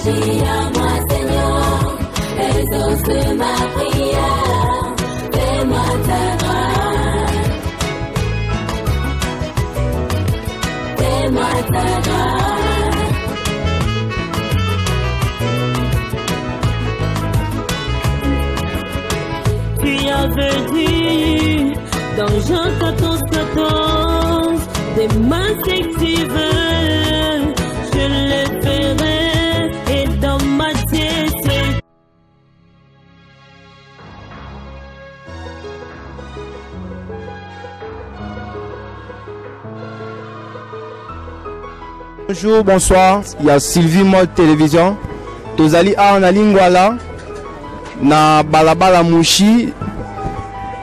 Agis en moi, Seigneur, exauce ma prière, fais-moi ta grâce. Fais-moi ta grâce. Tu avais dit dans Jean 14, 14, Demain si tu veux, je le ferai. Et dans Matthieu c'est Bonjour, bonsoir. Il y a Sylvie Mode Télévision. Tozali awa na Lingwala na balabala Mushi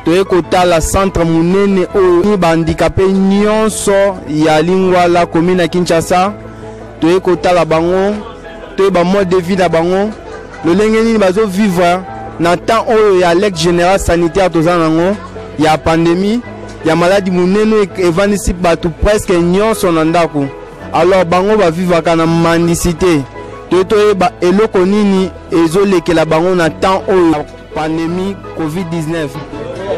toye kotala centre monene oyo ba handicapé nyonso ya Lingwala commune ya Kinshasa. Toye kotala bango, toyeba mode de vie na bango, lolenge nini bazo vivre na temps oyo ya alerte générale sanitaire toza nango ya pandémie ya maladi monene evandisi bato presque nyonso na ndako. Alors bango bavivaka na mendicité. Toye toyeba eloko nini ezolekela bango na temps oyo ya pandémie COVID-19.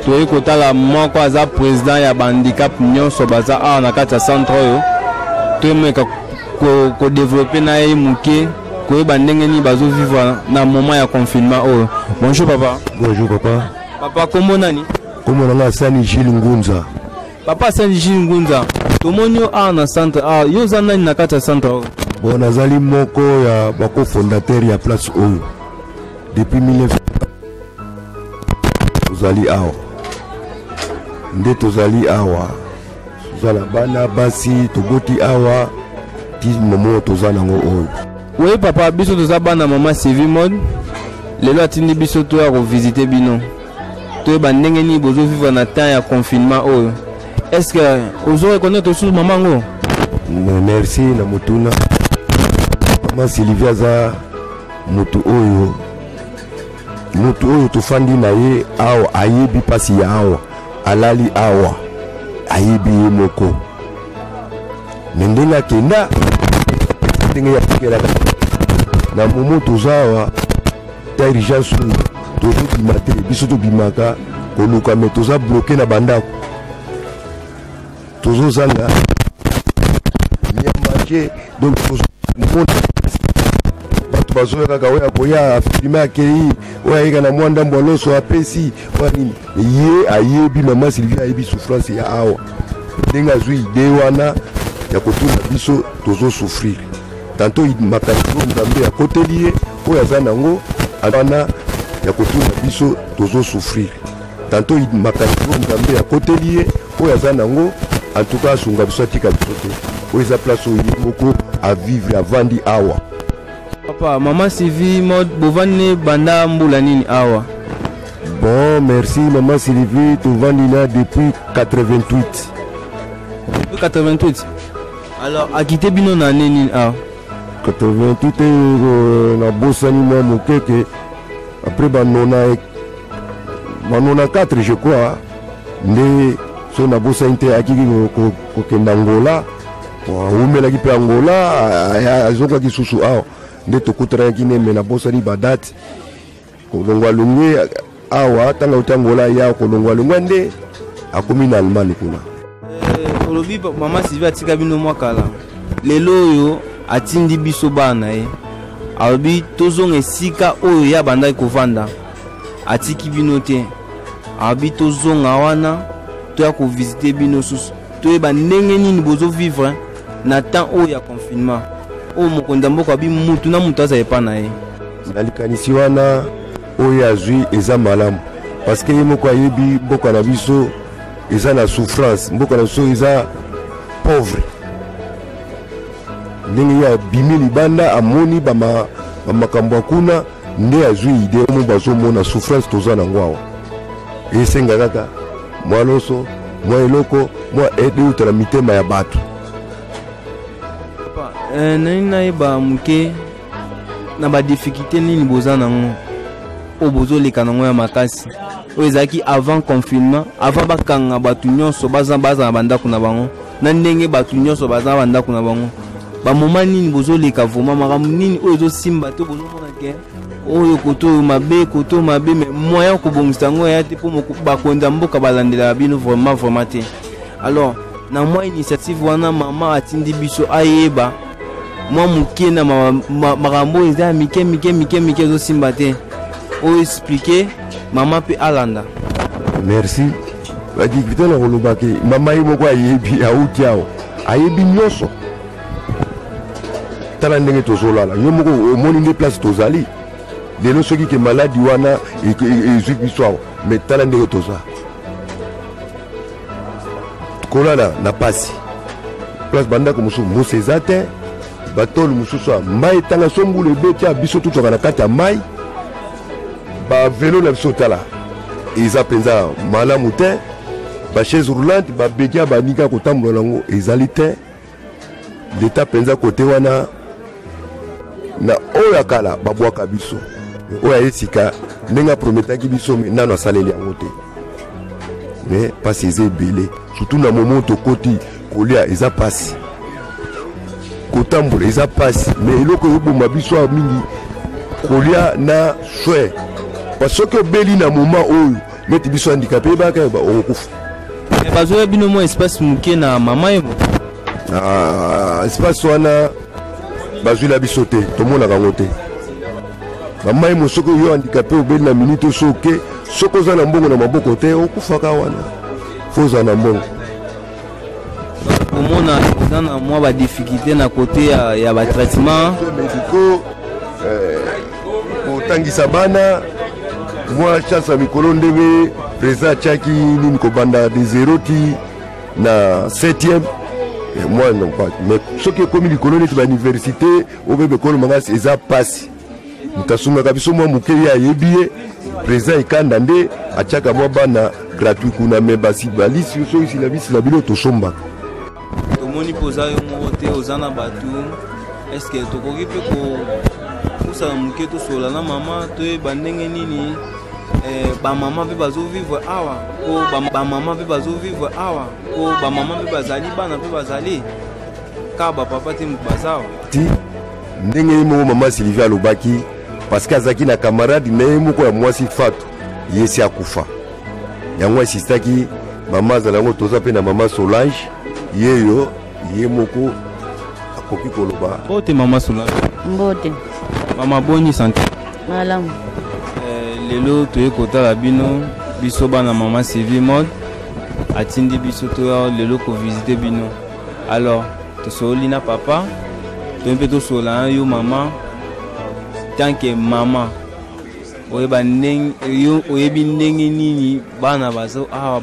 Toye kotala moko aza président ya ba handicap nyonso baza awa na kati ya centre oyo. Toyemeka ko développer na ye moke, koyeba ndenge nini bazovivre na moment ya confinement oyo. Bonjour papa. Bonjour papa. Papa, kombo nani? Kombo na nga Sani Gilles Ngunza. Papa Sani Gilles Ngunza, tomoni yo awa na centre awa. Yo oza nani na kati ya centre oyo? Bon, nazali moko ya bacofondateur ya place oyo. Depuis 19 tozali awa, nde tozali awa, toza na bana basi toboti awa ti momo toza nango oyo. Oui papa, biso toza bana mama Sylvie Mode. Lelo atindi biso toya kovisite bino, toyeba ndenge nini bozovivre na temps ya confinement oyo. Est ce que ozo reconnaître osusu mama yango? Merci na motuna. Mama Sylvie aza motu oyo tofandi na ye awa, ayebi mpasi ya awa, alali awa, ayebi ye moko. Me ndenge akenda, ndenge yatekelaka na momo, toza awa ta urgence oyo tozobima te. Biso tobimaka koluka, me toza bloqué na bandako, tozozanga nyama. Donc tozomona bato bazoya kaka, oyo akoya afilme, akei, oyo ayeka na mwa ndambo ya loso apesi, oyo nini. Ye ayebi, mama Sylvie ayebi souffrance ya awa, ndenge azwi idée wana ya kotuna biso tozosouffrir. Tantôt makanisi oyo Nzambe akoteli ye oyo aza nango wana ya kotuna biso tozosouffrir, tantôt makanisi oyo Nzambe akoteli ye oyo aza nango, en tout cas asunga biso, atika biso te. Oyo eza place oyo ye moko avivre, avandi awa. Papa, mama Sylvie Mode bovandi banda mbula nini awa? Bon, merci. Mama Sylvie tovandi na depuis 88. Depuis 88. Alors akite bino na année nini awa? 88, nabosani mwa moke ke après banona 4, je crois, nde so nabosani te. Akiki kokenda Angola, awumelaki mpe Angola, azongaki susu awa nde tokutanaki ne. Me nabosani badate. Kolongwa longwe awa, ntango auti Angola ya kolongwa longwa, nde akomi na Allemagne kuna. Olobi mama Sylvie atika bino mwa kala. Lelo oyo atindi biso bana ye, alobi tozonga esika oyo ye abandaki kovanda. Atiki bino te, alobi tozonga wana, toya kovisite bino susu, toyeba ndenge nini bozovivre na temps oyo ya confinement oyo mokonzi ya mboka abi mutu na mutu aza epa na ye. Na likanisi wana oyo azwi eza malamu, parce que ye moko ayebi mboka na biso eza na souffrance, mboka na biso eza pauvre. Ndenge ye abimi libanda, amoni bamakambo ya kuna, nde azwi idée mo bazomona souffrance toza nango awa. Esenga kaka mwa loso, mwa eloko, mwa aide euta na mitema ya bato. Papa, nani nayeba moke na badifficulté nini boza nango oyo bozoleka nango ya makasi, oyo ezalaki avant confinement, avant bakanga bato nyonso baza na bandako na bango, na ndenge bato nyonso baza na bandako na bango? Bamoma nini bozoleka vraiment, makambo nini oyo ezosimba te, bozomona ke oyo koto oyo mabe, koto oyo mabe, mais moyen kobongisa yango eya te, mpo bakonzi ya mboka balandelaka bino vraiment vraiment te. Alors na mwa initiative wana, mama atindi biso ayeba mwa moke na makambo oyo eza ya mike mike mike mike ezosimba te, oyo explike mama mpe alanda. Merci. Badikite na koloba ke mama ye moko ayebi, auti awa, ayebi nyonso. Tala ndenge tozolala, yo moko omoni nde place tozali lelo. Soki ke maladi wana ezwi biso awa, mais tala ndenge toza kolala na pasi. Place bandako mosusu mbusa eza te, batole mosusu ya mai etanga, so mbula ebeti ya biso tozwaka na kati ya mai. Bavelo na biso, tala, eza mpenza malamu te. Bachaise roulante, babeki ya baninga kotambola nango ezali te. Leta mpenza kote wana na oyo ya kala babwaka biso, oyo aye sika, ndenge aprometaki biso, mais nano asaleli yango te. Mais mpasi eza ebele, surtout na momo tokoti, kolia eza mpasi, kotambola eza mpasi. Mais eloko eyoboma biso awa mingi, kolia na soin, parce soki obeli na moment oyo neti biso handicapé, ebaka okokufa. Bazoya bino mwa espace moke na mama ye. Ah, espace wana bazwila biso te, tomonaka yango te. Mama ye mo, soki yo handicapé obeli na minute, oso oke, soki oza na mbongo na maboko te, okufaka wana. Fo ozala na mbongo. Komona eza na mwa badifficulté na côté ya batraitement médicaux, kotangisa bana. Mwa chance ya mikolo, ndenge président atiaki nini, kobanda de 0 ti na 7e, mwa non pas. Mais soki ekomi likolo neti bauniversité oyo mpe ekolo makasi, eza mpasi. Moto asungaka biso mwa moke, ye ayebi ye, président ekanda nde atiaka mwa bana gratuit kuna. Mais basi balisi soki silabisi na bino, tosombaka. Tomoni mpe oza yo moko te, oza na bato. Est-ce tokoki mpe kopusana moke, tosolola na mama, toyeba ndenge nini bamama mpe bazovivre awa? Po bamama mpe bazovivre awa, po bamama mpe bazali, bana mpe bazali, kaka bapapa te moto baza awa. Ti ndenge ye moko mama Sylvie alobaki, parce que azalaki na camarade na ye moko ya mwasi Fatu, ye si akufa, yango asistaki mama azala yango. Toza mpe na mama Solange, yeyo ye moko akoki koloba. Mbote, mama Solange. Mbote. Mama, boni santé? Malamu. Lelo toye kotala bino, biso bana mama Sylvie Mode atindi biso toya lelo kovisite bino. Alors tosololi na papa, toye mpe tosolola na yo mama. Tant que mama, oyeba ndenge yo oyebi ndenge nini bana bazo awa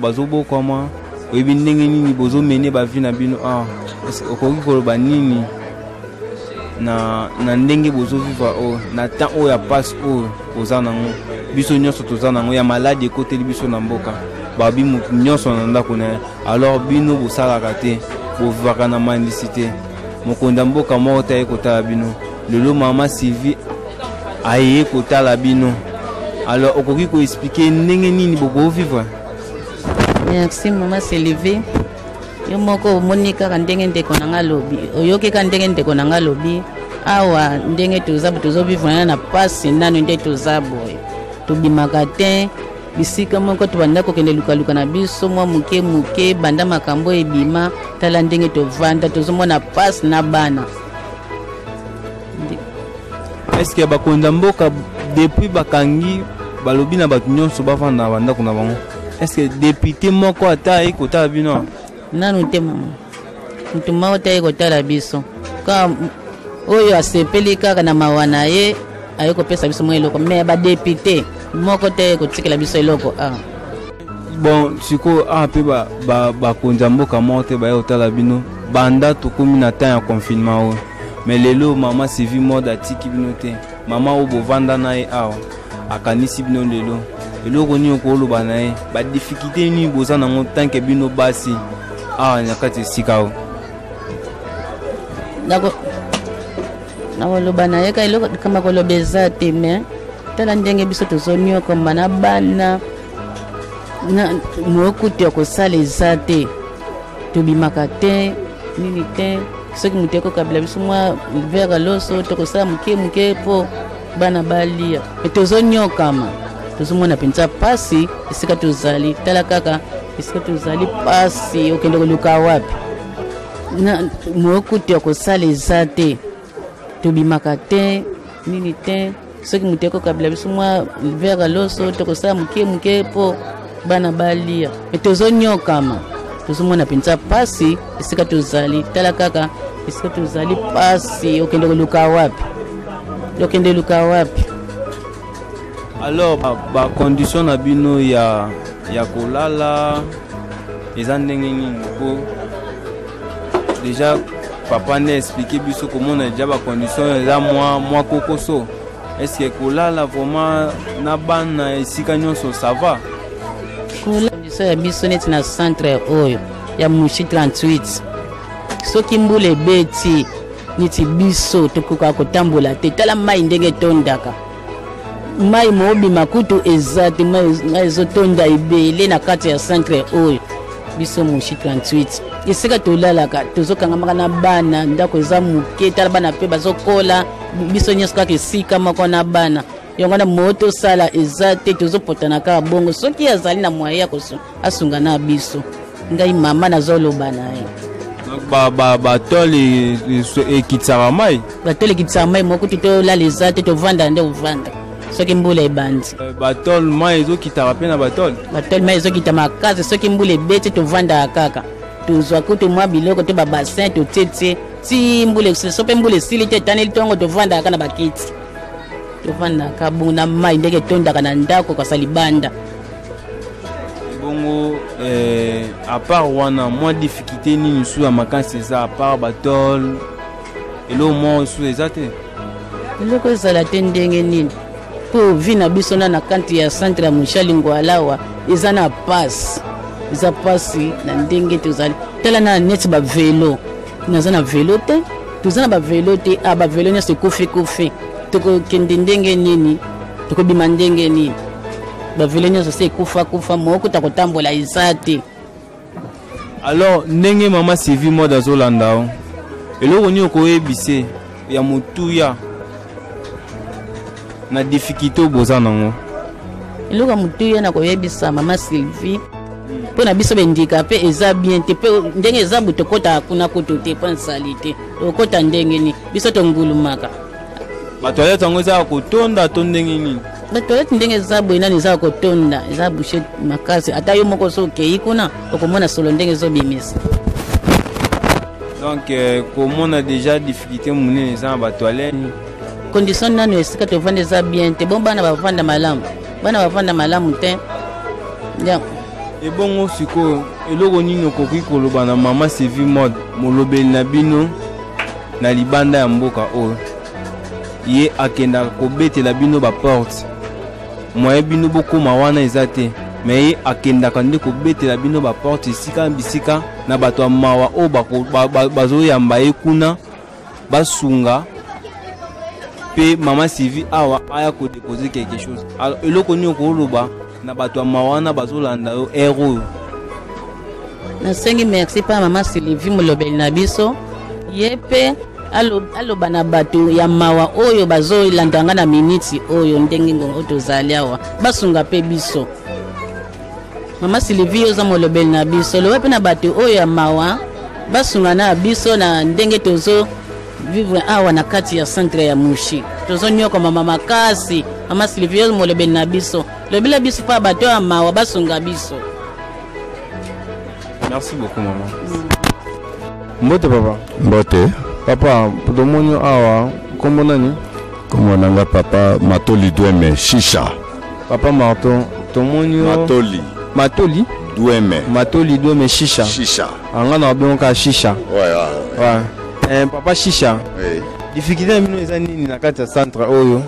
bazobokwama, oyebi ndenge nini bozomene bavie na bino awa. Okoki koloba nini na ndenge bozovivre oyo na temps oyo ya pasi oyo oza nango, biso nyonso toza nango, ya maladi ekoteli biso na mboka, babi motu nyonso na ndako na ye? Alors bino bosalaka te, bovivaka na mandisi te, mokonzi ya mboka moko te aye kotala bino. Lelo mama Sylvie aye kotala bino. Alors okoki koexpliquer ndenge nini bokovivre? Merci, mama Sylvie. Yo moko omoni kaka ndenge ndeko na nga alobi, oyoki kaka ndenge ndeko na nga alobi awa, ndenge toza, tozovivre na na pasi nano. Nde toza boye, tobimaka te bisika moko, tobanda kokende lukaluka na biso mwa moke moke. Banda makambo ebima, tala ndenge tovanda, tozomona pasi na bana. Est-ce que bakonzi ya mboka, depuis bakangi, balobi na bato nyonso bavanda na bandako na bango, est-ce que député moko ata aye kotala bino? Nanu te, mama. Motu moko te aye kotala biso. Kaka oyo asepeli kaka na mawa na ye, aye kopesa biso mwa eloko, mais badéputé moko te aye kotikela biso eloko awa. Bon, sikoyo awa mpe bakonzi ya mboka moko te baye kotala bino banda tokomi na temps ya confinement oyo. Mais lelo mama Sylvie Mode atiki bino te. Mama oyo bovanda na ye awa akanisi bino lelo. Eloko nini okoloba na ye? Badifficulté nini boza nango tant que bino basi awa na kati esika oyo? Nakoloba na ye ka eloko kama koloba eza te, mais tala ndenge biso tozoniokoma na bana, na mokutu ya kosala eza te, tobimaka te, nini te. Soki moto ekokabela biso mwa verre loso, tokosala moke moke mpo bana balia. Me tozonyokama, tozomona mpenza mpasi esika tozali. Tala kaka esika tozali mpasi, okende koluka wapi? Na mokutu ya kosala eza te, tobimaka te nini te. Soki moto ekokabela biso mwa verre loso, tokosala moke moke mpo bana balia. Me tozonyokama, tozomona mpenza mpasi esika tozali. Tala kaka esika tozali mpasi, okende koluka wapi? Okende luka wapi? Alors bacondition na bino ya kolala eza ndenge nini? Po déjà papa nde expliquer biso, komona déjà bacondition eza mwa kokoso. Est ce que kolala vraiment na bana esika nyonso, ça va? Biso ya biso neti na centre oyo ya Mushi 38, soki mbula ebeti neti biso tokokaka kotambola te. Tala mai ndenge etondaka, mai moobima kutu eza te, mai ezotonda ebele na kati ya centre oyo biso Mushi 38. Esika tolalaka tozokangamaka na bana, ndako eza moke. Tala bana mpe bazokola, biso nyonso kaka esika moko na bana. Yango wana mo tosala eza te, tozopotana kaka bongo. Soki azali na moyen ya asunga na biso, ngai mama nazoloba na ye. Batole ekitisaka mai? Batole ekitisaka mai, moko te tolala eza te, tovanda nde kovanda soki mbula ebandi. Batole mai ezokitaka mpe na batole? Batole mai ezokita makasi. Soki mbula ebeti, tovandaka kaka, tozwa kutu mwa biloko te, babassin totietie ti mbula esili. So mpe mbula esili te, etaneli ntongo, tovandaka kaka na bakiti, tovandaka bongo na mai ndenge etondaka na ndako kasa libanda. Bongo à part wana, mwa difficulté nini lisusu ya makasi eza à part batole? Eloko moko lisusu eza te? Eloko ezala te ndenge nini? Mpo vie na biso na kati ya centre ya Mushi Lingwala awa eza na pasi, eza pasi na ndenge tozali. Tala na neti bavelo, naza na velo te, toza na bavelo te. A bavelo nyonso ekufi kufi, tokokende ndenge nini? Tokobima ndenge nini? Bavelo nyonso se ekufa kufa, moko ta kotambola eza te. Alors ndenge mama Sylvie Mode azolanda o, eloko nini okoyebise ya motuya na difficulté oyo boza nango? Eloko ya motuya na koyebisa mama Sylvie, mpo na biso bendika mpe eza bien te, mpe ndenge eza boye, tokɔtaka kuna kutu te mpo nsali te. Tokɔta ndenge nini? Biso tongulumaka. Batoilette yango eza ya kotonda to ndenge nini? Batoilette ndenge eza boye, nani eza ya kotonda, eza bouché makasi. Ata yo moko so okei kuna, okomona solo ndenge ezobimisa. Donc komona déjà difficulté monene eza na batoilette. Condition nano esika tovanda eza bien te. Bon, bana bavanda malamu, bana bavanda malamu te. Ebongo sikoyo eloko nini okoki koloba na mama Sylvie Mode, molobeli na bino na libanda ya mboka oyo? Ye akendaka kobetela bino baporte, moyen bino bokóma wana eza te, me ye akendaka nde kobetela bino baporte esika na bisika na bato ya mawa oyo bazoyamba ye kuna, basunga mpe mama Sylvie awa aya kodépose quelque chose. Alors eloko nini okoloba na bato ya mawa wana bazolanda yo ere oyo? Nasengi merci mpa mama Sylvie, molobeli na biso. Ye mpe aloba na bato ya mawa oyo bazolanda nga na miniti oyo, ndenge ngongo tozali awa, basunga mpe biso. Mama Sylvie, oza molobeli na biso, loba mpe na bato oyo ya mawa basunga na biso na ndenge tozo vivre awa na kati ya centre ya Mushi. Tozonyokama makasi. Mama Sylvie, oyo molobeli na biso, lobela biso mpa bato ya mawa basunga biso. Merci beaucoup, mama. Mbote, papa. Mbote. Papa, tomoni awa, nkombo nani? Kombo na nga papa Matoli Dweme Shisha. Papa Marton, tomoni yo. Matoli. Matoli. Dweme. Matoli Dweme Shisha. Shisha. Anga na babengaka Shisha. Ouais. Ouais. Papa Shisha, Oui. difficulté na bino eza nini na kati ya centre oyo?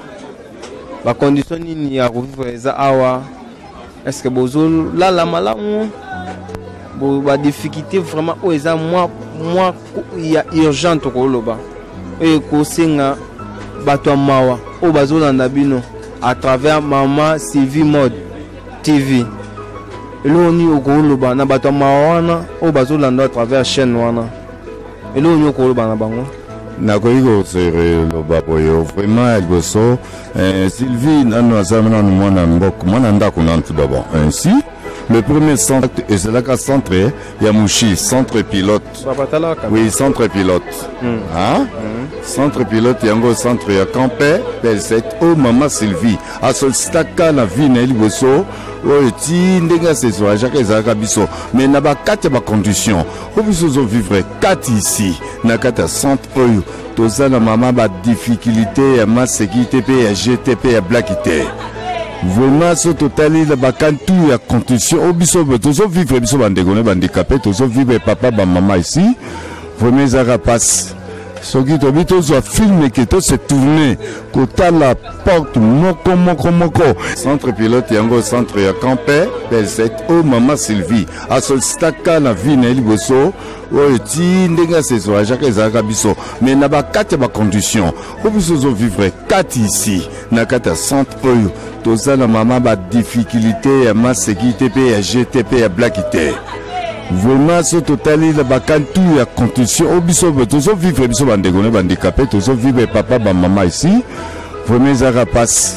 Bacondition nini ya kovivre eza awa? Est ce que bozolala malamu? Badifficulté vraiment oyo eza mwa ya urgent, tokoloba, oyo ekosenga bato ya mawa oyo bazolanda bino à travers mama Sylvie Mode TV, eloko nini okoloba na bato ya mawa wana oyo bazolanda à travers chaîne wana? Eloko nini okoloba na bango? Nakoki koloba boye, vraiment ya liboso, Sylvie nano aza nanu mwana mboka, mwana ndako nanu tout d'abord. Ainsi le premier centre ezalaka centre ya Mushi, centre pilote. Oui, centre pilote. Hein? Centre pilote yango, centre ya campe PL7 oyo mama Sylvie asolisitaka na vie na ye liboso, oyo ti ndenge asesoageaka ezalaka biso, mais na bakati ya bacondition oyo biso ozovivre kati ici na kati ya centre oyo, toza na mama badifficulté ya masécurité mpe ya gt mpe ya blaki te. Vraiment, so totali na bakantu ya condition oyo biso tozovivre, biso bandeko na bahandicapé tozovivre, papa, bamama ici, vraiment ezalaka mpasi. Soki tobi tozwa film ke tose tourne kotala porte moko moko moko, centre pilote yango, centre ya campe PL7 oyo mama Sylvie asolisitaka na vie na ye liboso, oyo ti ndenge asesoageaka ezalaka biso, mais na bakati ya bacondition oyo biso ozovivre kati ici na kati ya centre oyo, toza na mama badifficulté ya masécurité mpe ya gt mpe ya blaki te. Vraiment, so totali na bakantu ya condition oyo biso tozovivre, biso bandeko na bahandicapé tozovivre, papa, bamama ici, vraiment ezalaka mpasi.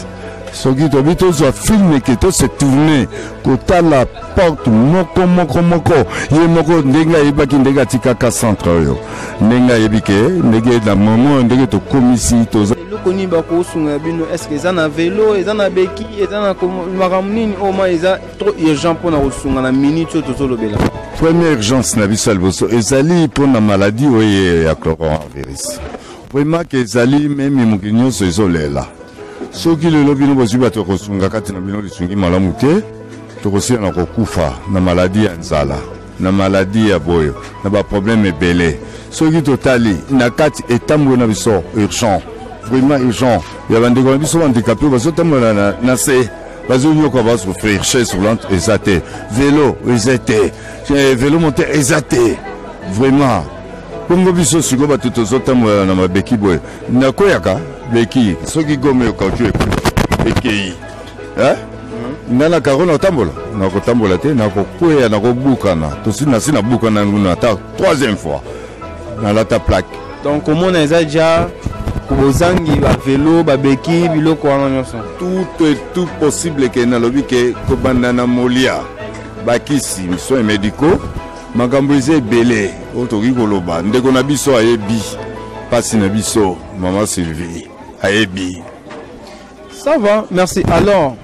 Soki tobi tozwa film ke tose tourne kotala porte moko moko moko, ye moko ndenge ayebaki ndenge atikaka centre oyo, ndenge ayebi ke ndenge na momo ndenge tokomisi toza. Eloko nini bakosunga bino? Est ce que eza na velo, eza na beki, eza na makambo nini oyo ma eza trop urgent mpona kosunga na minute oyo tozolobela? Première urgence na biso ya liboso ezali mpona maladie oyo ya coronavirus. Vraiment ke ezali meme mokili nyonso ezolela. Soki lelo bino bozwi bato ya kosunga kati na bino lisungi malamu te, tokosila na kokufa na maladie ya nzala, na maladie ya boyo, na baproblème ebele. Soki totali na kati etamboli na biso urgent, vraiment urgent ya bandeko na biso bahandicapé bazotambola na se, bazonyoka, bazosouffrir. Chaise roulante eza te, velo eza te, velo moteur eza te. Vraiment, bongo biso sikoyo bato tozotambola na mabeki boye, nakoyaka beki, soki gomme yo caoutchouc ekei, nga na karo nakotambola, nakotambola te, nakokweya, nakobukana. Tosi nasi nabukana nguna ata troisième fois, nalata plaque. Donc komona eza ja bozangi bavelo, babeki, biloko wana nyonso. Tout est tout possible ke nalobi ke kobanda na molia, bakisi, soins médicaux, makambo eza ebele oyo tokoki koloba. Ndeko na biso ayebi mpasi na biso, mama Sylvie ayebi. Ça va, merci. Alors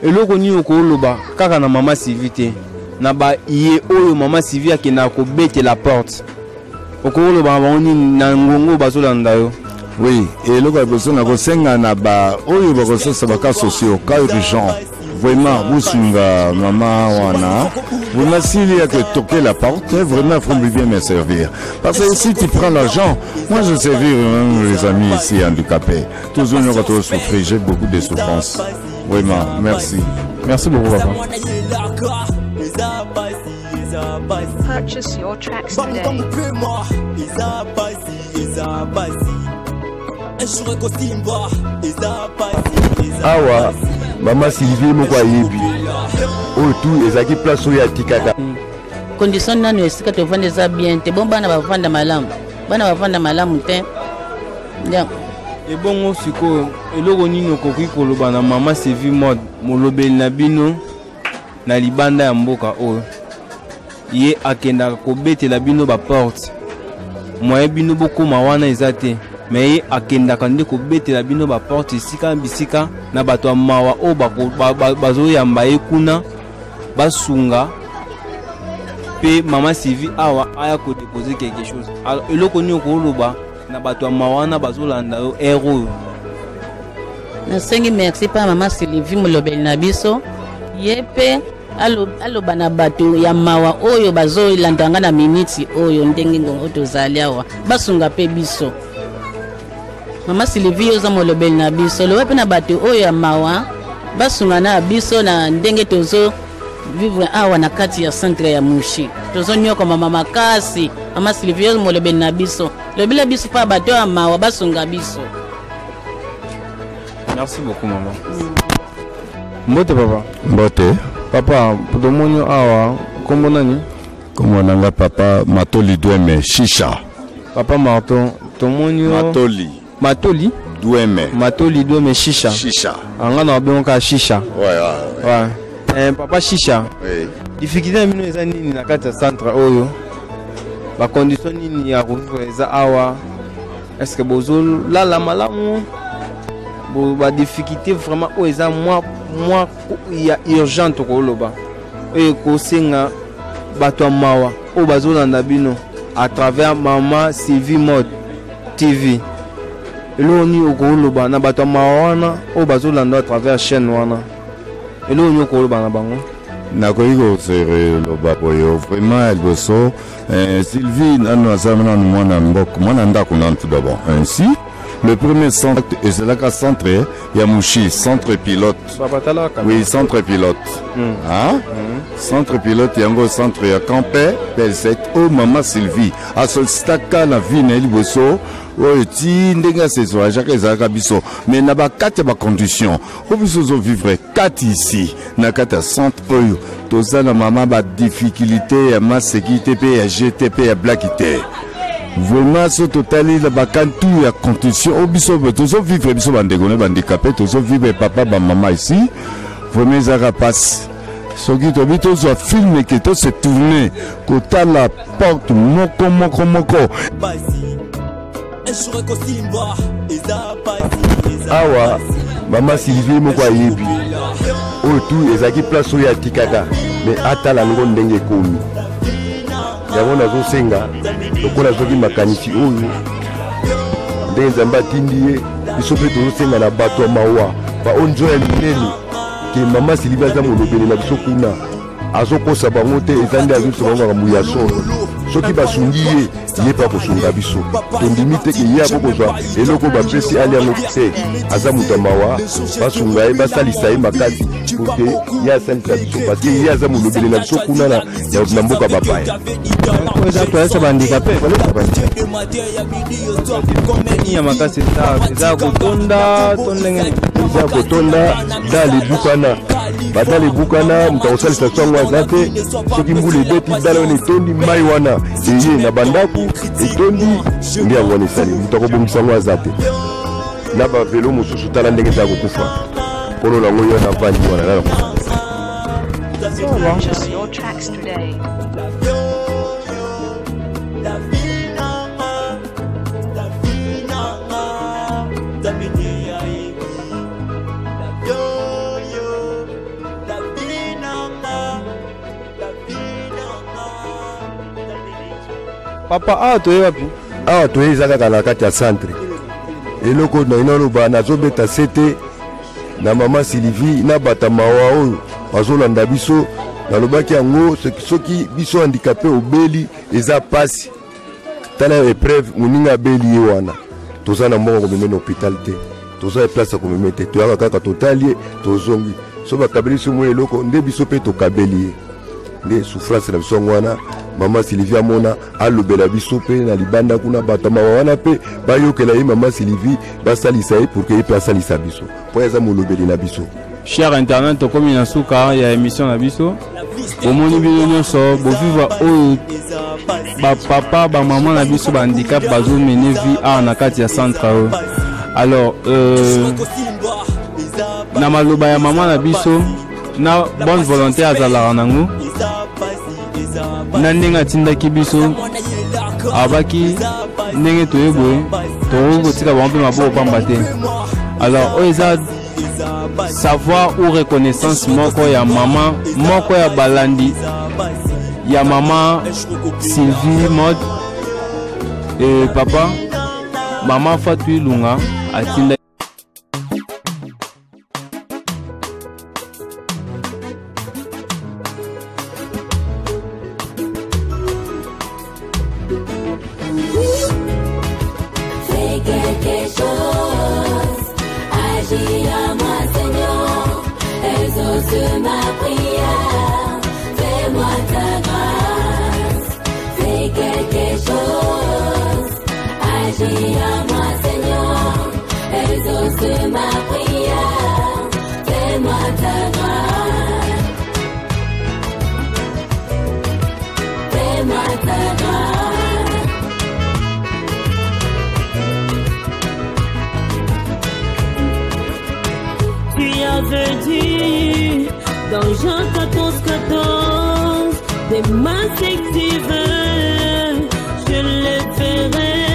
eloko nini okoloba kaka na mama Sylvie te, na baye oyo mama Sylvie akendaka kobetela porte, okoloba na bango nini na ngongo bazolanda yo? Oui, eloko ya liboso nakosenga na ba oyo bakosasa bacas sociaux, cas urgent, vraiment bosunga mama wana. Vraiment, s'il y a que toquer la porte, vraiment, faut bien me servir, parce que si tu prends l'argent, moi je servir les amis ici handicapés, toujours nyoko tosouffrir. J'ai beaucoup de souffrances, vraiment. Merci. Merci beaucoup, papa. Purchase your tracks today. Eza pasi, eza pasi, un jour ekosimba. Eza pasi, eza. Awa mama Sylvie moko ayebi oyo tu ezalaki place oyo atikaka. Condition nano esika tovanda eza bien te. Bon, bana bavanda malamu, bana bavanda malamu te. Ebongo sikoyo eloko nini okoki koloba na mama Sylvie Mode, molobeli na bino na libanda ya mboka, oyo ye akendaka kobetela bino baporte? Moyen bino bokóma wana eza te, me ye akendaka nde kobetela bino baporte esika na bisika, na bato ya mawa oyo bazoyamba ye kuna, basunga mpe mama Sylvie awa aya kodépose quelque chose. Alors eloko nini okoloba na bato ya mawa wana bazolanda yo ere oyo? Nasengi merci mpa mama Sylvie, molobeli na biso. Ye mpe aloba na bato ya mawa oyo bazolanda nga na miniti oyo, ndenge ngongo tozali awa, basunga mpe biso. Mama Sylvie, oza molobeli na biso, loba mpe na bato oyo ya mawa basunga na biso na ndenge tozo vivre awa na kati ya centre ya Mushi. Tozonyokoma makasi. Mama Sylvie, oyo molobeli na biso, lobela biso mpa bato ya mawa basunga biso. Merci beaucoup, mama. Mbote, papa. Mbote. Papa, tomoni awa, nkombo nani? Kombo na nga papa Matoli Dweme Shisha. Papa Marton, tomoni yo. Matoli. Matoli? Dueme. Matoli Dueme Shisha. Shisha. Anga na bengo ka Shisha. Ouais, ouais, ouais. Eh, papa Shisha. Oui. Difficulté na bino eza nini na kati ya centre oyo? Ba condition nini ya kovivre eza awa? Est-ce que bozolala malamu? Bo ba difficulté vraiment oyo eza mwa mwa ya urgent tokoloba. Oyo ekosenga bato ya mawa oyo bazolanda bino à travers mama Sylvie Mode TV. Eloko nini okoloba na bato ya mawa wana oyo bazolanda à travers chaîne wana? Eloko nini okoloba na bango? Nakoki koloba boye vraiment ya liboso eh, Sylvie nanu aza nanu mwana mboka mwana ndako nanu tout d'abord ainsi le premier centre ezalaka centre ya Mushi centre pilote. Oui, centre pilote. Hein? Centre pilote yango centre ya Campe PL7 oyo mama Sylvie asolisitaka na vie na ye liboso oyo ti ndenge asesoageaka ezalaka biso mais na bakati ya bacondition oyo biso ozovivre kati ici na kati ya centre oyo toza na mama badifficulté ya masekité mpe ya gt mpe ya blaki te. Vraiment so totali na bakantu ya condition oyo biso tozovivre biso bandeko na bandikape tozovivre papa bamama ici vraiment ezalaka mpasi soki tobi tozwa filme ke tose tourne kotala porte moko moko moko. Awa mama Sylvie moko ayebi oyo tu ezalaki place oyo atikaka me atala yango ndenge ekomi yango. Nazosenga lokola azwaki makanisi oyo ndenge Nzambe atindi ye, biso mpe tozosenga na bato ya mawa baoyo nzo ya minene ke mama Sylvie aza molobeli na biso kuna, azokosa bango te, eza nde azosa bango makambo ya solo. Soki basungi ye, ye mpe akosunga biso. Tondimi te ke ye akokozwa eloko bapesi ali yango te. Aza moto ya mawa, basunga ye, basalisa ye makasi po te ye asalisa biso, parce que ye aza molobeli na biso kuna na mboka bapaya. Oyo eza toilette ya bahandicapé ya makasi eza kotonda to ndenge nini? Eza kotonda, dale ebukana, badale ebukana, moto akosalisa so yango aza te. Soki mbula ebeti, dale wana etondi mai, wana eye na bandako etondi, nde yango wana esali moto akobongisa yango aza te. Na bavelo mosusu, tala ndenge eza kokufa nkolo nango yo na vandi wana na Purchase your tracks today. Papa, awa toye wapi? Awa toye eza kaka na kati ya centre. Eloko naino aloba, nazobeta sete na mama Sylvie na bato ya mawa oyo bazolanda biso. Nalobaki yango, soki biso handicapé obeli eza pasi. Tala épreuve moninga abeli ye wana, toza na mbongo komeme na hôpital te, toza ya place ya komeme te, toyaka kaka totali ye, tozongi. So bakabeli biso mwa eloko nde biso mpe tokabeli ye, nde souffrance na biso yango wana. Mama Sylvie amona, alobela biso mpe na libanda kuna, bato ya mawa wana mpe bayokela ye mama Sylvie, basalisa ye pour ke ye mpe asalisa biso, mpo ye aza molobeli na biso. Cher internet, tokomi na suka ya émission na biso. Bomoni bino nyonso bovivre oyo bapapa bamama na biso bahandicap bazomene vie awa na kati ya centre oyo. Alors na maloba ya mama na biso na bonne volonté azalaka nango na ndenge atindaki biso, abaki ndenge toye boye, tokoki kotika bango mpe maboko pamba te. Alors oyo eza savoir ou reconnaissance moko ya mama moko ya balandi ya mama Sylvie Mode et papa mama Fatou Ilunga atinda. Fais quelque chose, agis à moi, Seigneur, exauce ma prière, fais-moi ta grâce. Fais quelque chose, agis à moi, Seigneur, exauce ma prière, fais-moi ta grâce. Fais-moi ta grâce. avais dit dans Jean 14, 14, des mains que tu veux, je les ferai.